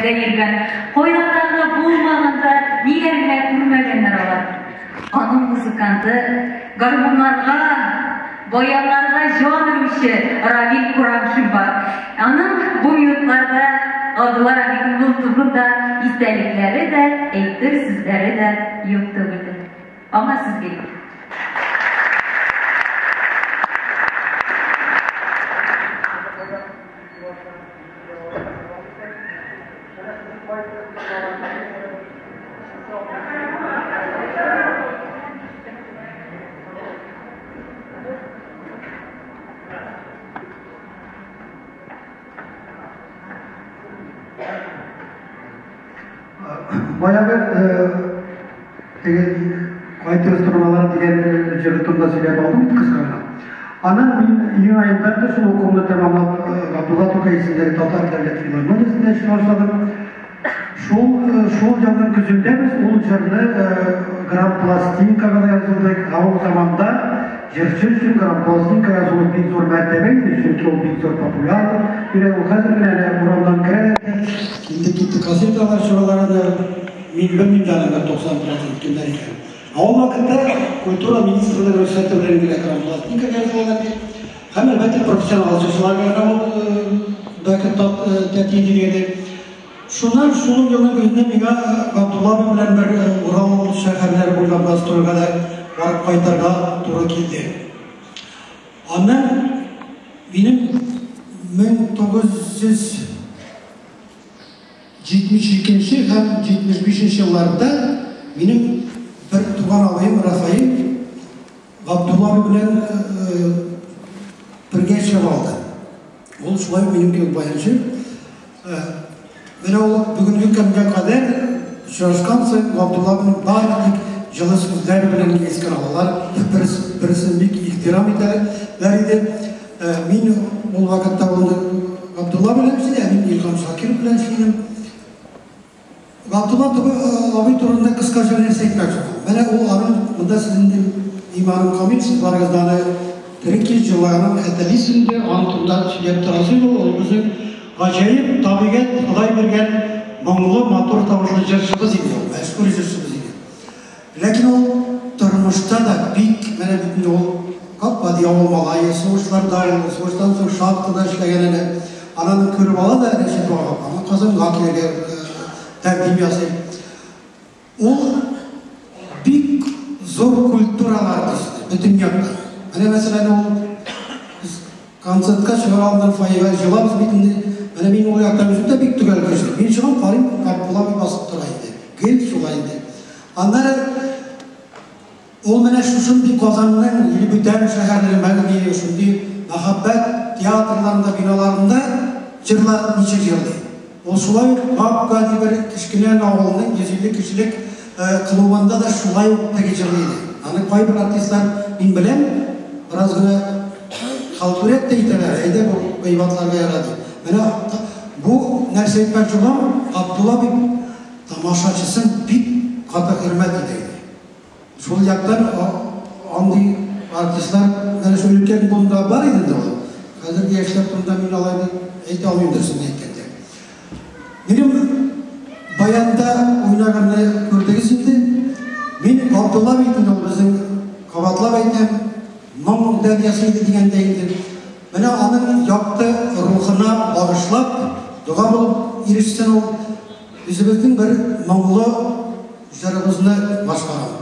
гастрольләрдә йөргән, кайларда гына булмаган да, ниләр генә күрмәгәннәр алар. Аның музыканты, гармуннарга, баяннарга җан өрүче Равил Курамшин бар. Аның бу минутларда Габдулла Равил улы турында истәлекләре дә, әйтер сүзләре дә юк түгелдер. Аңа сүз бирик. Баягы теге Кайтыр торналар дигән җыр турында сөйләп алдым бит кыска гына. Аннан мин июнь аенда да шул укуымны тәмамлап, Габдулла Тукай исемендәге Татар дәүләт филармониясендә эшли башладым. Шул шул елның көзендә без ул җырны грампластинкага да язылдык. Ә ул заманда җырчы өчен грампластинка язылу бик зур мәртәбә иде, чөнки ул бик зур популяр. Ул хәзер генә әле урамнан керә дә инде китте кассеталар чыгалар аны. Мин белмим дә аны 90 процент кемнәр икән. Ә ул вакытта культура министрлыгы рөхсәте белән генә грампластинкага язылган дип. Һәм әлбәттә профессионал җырчылар гына ул бәхет тәти дигәндәй. Шуннан шул ук елның көзендә миңа Габдулла абый белән бер Урал шәһәрләре буйлап гастрольгә дә барып кайтырга туры килде. Аннан минем 1972 һәм 75 елларда минем бер туган абыем Рафаил Габдулла абый белән бергә эшләп алды. Ул шулай ук минем кебек баянчы. Менә ул бүгенге көнгә кадәр очрашкан саен Габдулла абыйны бары тик җылы сүзләр белән генә искә алалар, берсен бик ихтирам итәләр иде. Мин ул вакытта ул Габдулла белән эшли, ә мин Илһам Шакиров белән эшлидем. Габдулла абый турында кыскача нәрсә әйтмәкче булам. Менә ул аның монда сез инде иманым камил, сез барыгыз да аны тере килеш җырлаганын хәтерлисез инде, аның турында сөйләп торасы юк, ул безнең гаҗәеп табигать Ходай биргән моңлы, матур тавышлы җырчыбыз иде ул, мәшһүр җырчыбыз иде. Ләкин ул тормышта да бик, менә бит инде ул гап-гади авыл малае, сугышларда, сугыштан соң шахтада эшләгән әле. Ананы күреп ала да Рәшит Ваһап, аңа Казанга килергә тәкъдим ясый. Ул бик зур культуралы артист, бөтен яктан. Менә мәсәлән, ул без концертка чыгар алдыннан фойега җыелабыз бит инде. Менә мин ул яктан үзем дә бик төгәл кеше. Мин чыгам, карыйм, Габдулла абый басып тора инде. Гел шулай инде. Аннары Ул менә шушындый Казанның Илбүтән шәһәренең мәңге шундый мәһабәт театрларында, биналарында җырла ничек җырлый. Ул шулай ук гап-гади бер кечкенә авылның 150 кешелек клубында да шулай ук теге җырлый иде. Аны кайбер артистлар, мин беләм, бераз гына халтурәт тә итәләр, әйдә бу гыйбатларга яра дип. Менә бу нәрсә әйтмәкче булам, Габдулла бит тамашачысын бик каты хөрмәт итә иде. Шул яктан андый артистлар менә шул өлкән буында бар иде инде ул. Хәзерге яшьләр турында мин алай дип әйтә алмыйм дөресен әйткәндә. Минем баянда уйнаганны күрдегез инде. Мин Габдулла бит инде ул безнең кабатлап әйтәм, моң дәрьясы иде дигәндә инде. Менә аның якты рухына багышлап, дога булып ирешсен ул. Үзебезнең бер моңлы җырыбызны башкарам.